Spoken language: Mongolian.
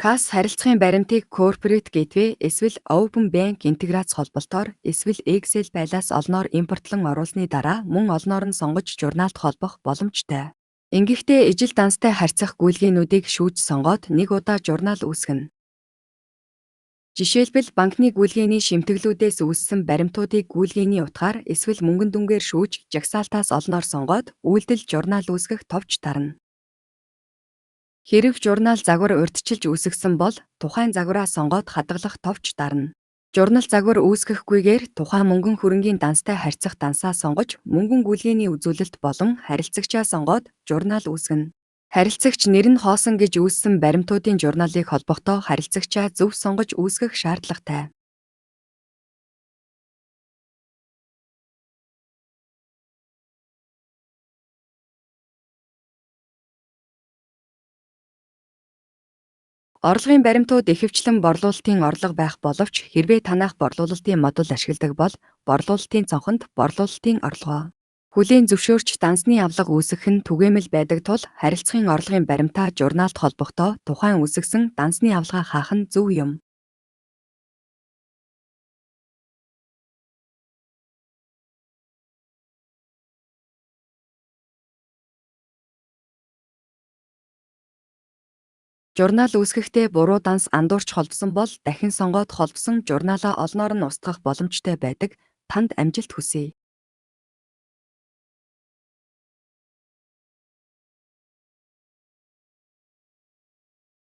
Касс харилцахын баримтыг Corporate Gateway эсвэл Open Bank интеграц холболтоор эсвэл Excel файлаас олноор импортлон оруулсны дараа мөн олноор нь сонгож журналд холбох боломжтой. Ингэхдээ ижил данстай харьцах гүйлгээнүүдийг шүүж сонгоод нэг удаа журнал үүсгэнэ. Жишээлбэл, банкны гүйлгээний шимтгэлүүдээс үүссэн баримтуудыг гүйлгээний утгаар эсвэл мөнгөн дүнгээр шүүж жагсаалтаас олноор сонгоод үйлдэл журнал үүсгэх товч дарна. Хэрэв журнал загвар урьдчилж үүсгэсэн бол тухайн загвараа сонгоод хадгалах товч дарна. Журнал загвар үүсгэхгүйгээр тухайн мөнгөн хөрөнгийн данстай харьцах дансаа сонгож мөнгөн гүйлгээний үзүүлэлт болон харилцагчаа сонгоод журнал үүсгэнэ. Харилцагч нэр нь хоосон гэж үүссэн баримтуудын журналыг холбохдоо харилцагчаа зөв сонгож үүсгэх шаардлагатай. Орлогын баримтууд ихэвчлэн борлуулалтын орлого байх боловч хэрвээ танайх борлуулалтын модуль ашигладаг бол борлуулалтын цонхонд борлуулалтын орлогоо хүлээн зөвшөөрч дансны авлага үүсгэх нь түгээмэл байдаг тул харилцахын орлогын баримтаа журналд холбохдоо тухайн үүсгэсэн дансны авлага хаах нь зөв юм. Журнал үүсгэхдээ буруу данс андуурч холбосон бол дахин сонгоод холбосон журналаа олноор нь устгах боломжтой байдаг. Танд амжилт хүсье.